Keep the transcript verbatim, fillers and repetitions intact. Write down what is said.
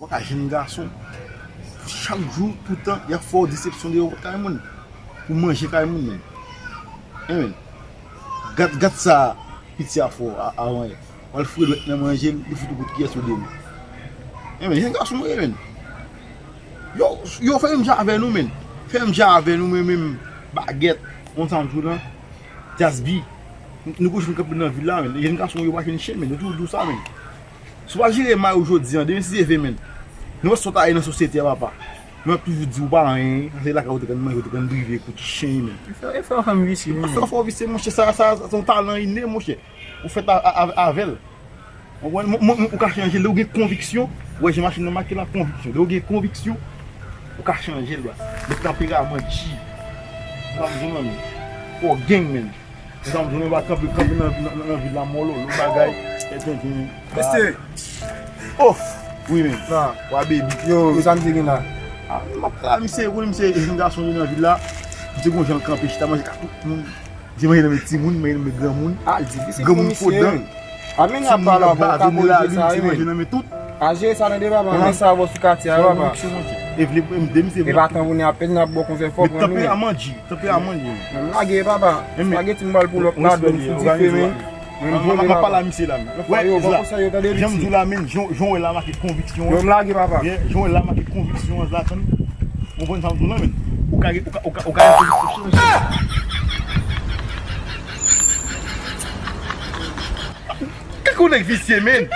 Ou ka jwenn gason, chak jou, toutan, y ap fè w desepsyon deyò kay moun. Pou manje kay moun menm. Enben, gad, gad sa piti a fè w a- avan yè. W al foure dwèt nan manje l, li fout ou kout kiyès ou de men. Enben, jèn gason mwen ye menm. Yo, yo fè menm jan avè nou menm. Fè menm jan avè nou menm, menm bagèt, konn sa m di w lan. Jasbi. Nou gon chen kanpe nan vil la menm. Jèn gason yo pa jwenn chen menm. Yo toujou di w sa menm. Si w pa jere may ou jodi an, demen si Dye vle menm. Nou wè sa w ta ye nan sosyete a papa. Nou ap toujou di w pa anyen, se lakay ou te konn manje, ou te konn drive, kout chen menm. E fè, e fè w fè m visye menm. Fè w fè w visye monchè, sa, sa, sa se yon talan ine monchè. Ou fèt a- a- a- avè l. Ou konprann? Mwen- mwen- mwen- ou ka chanje lè ou gen konviksyon. Ou wè jan machin nan make la, konviksyon. Lè ou gen konviksyon, ou ka chanje l baz. Men tanperaman G. Sa m di w menm. Fò gang menm. Sa m di w menm, pa kanpe kanpe nan nan- nan- nan vil la mòlòlò bagay. Etènten. Mesye. Of. Wi menm. Sa. Wa baby. Yo, sa m di gen la. Ah, m ap la misye, ou konnen misye jèn gason li nan vil la. Misye gon jan l kanpe chita manje ka tout moun. Misye manje nan men timoun, manje nan men granmoun. Ah, difisil pou misye menm. A men n ap pale avè w, ou ka manje sa wi menm. A jere sa tande papa, men sa avè w sou katye a papa. E vle m de misye. E pa tanpounen apèl n ap bò konsèy fò pran nou. Tanperaman G, tanperaman G. Menm lage papa. Spaghetti m bal pou lòt ladan m sou dife men. Menm vole papa. M ap pale a misye la menm. Wè yo bon konsèy yo tande piti. Jan m di w la menm, jan w wè la make konviksyon. Yo m lage papa. Jan w wè la make konviksyon an Zlatan. Ou konprann sa m di w lan menm. Ou ka ou ka ou ka ou ka gen konviksyon chanje. Kèk ou nèg visye menm.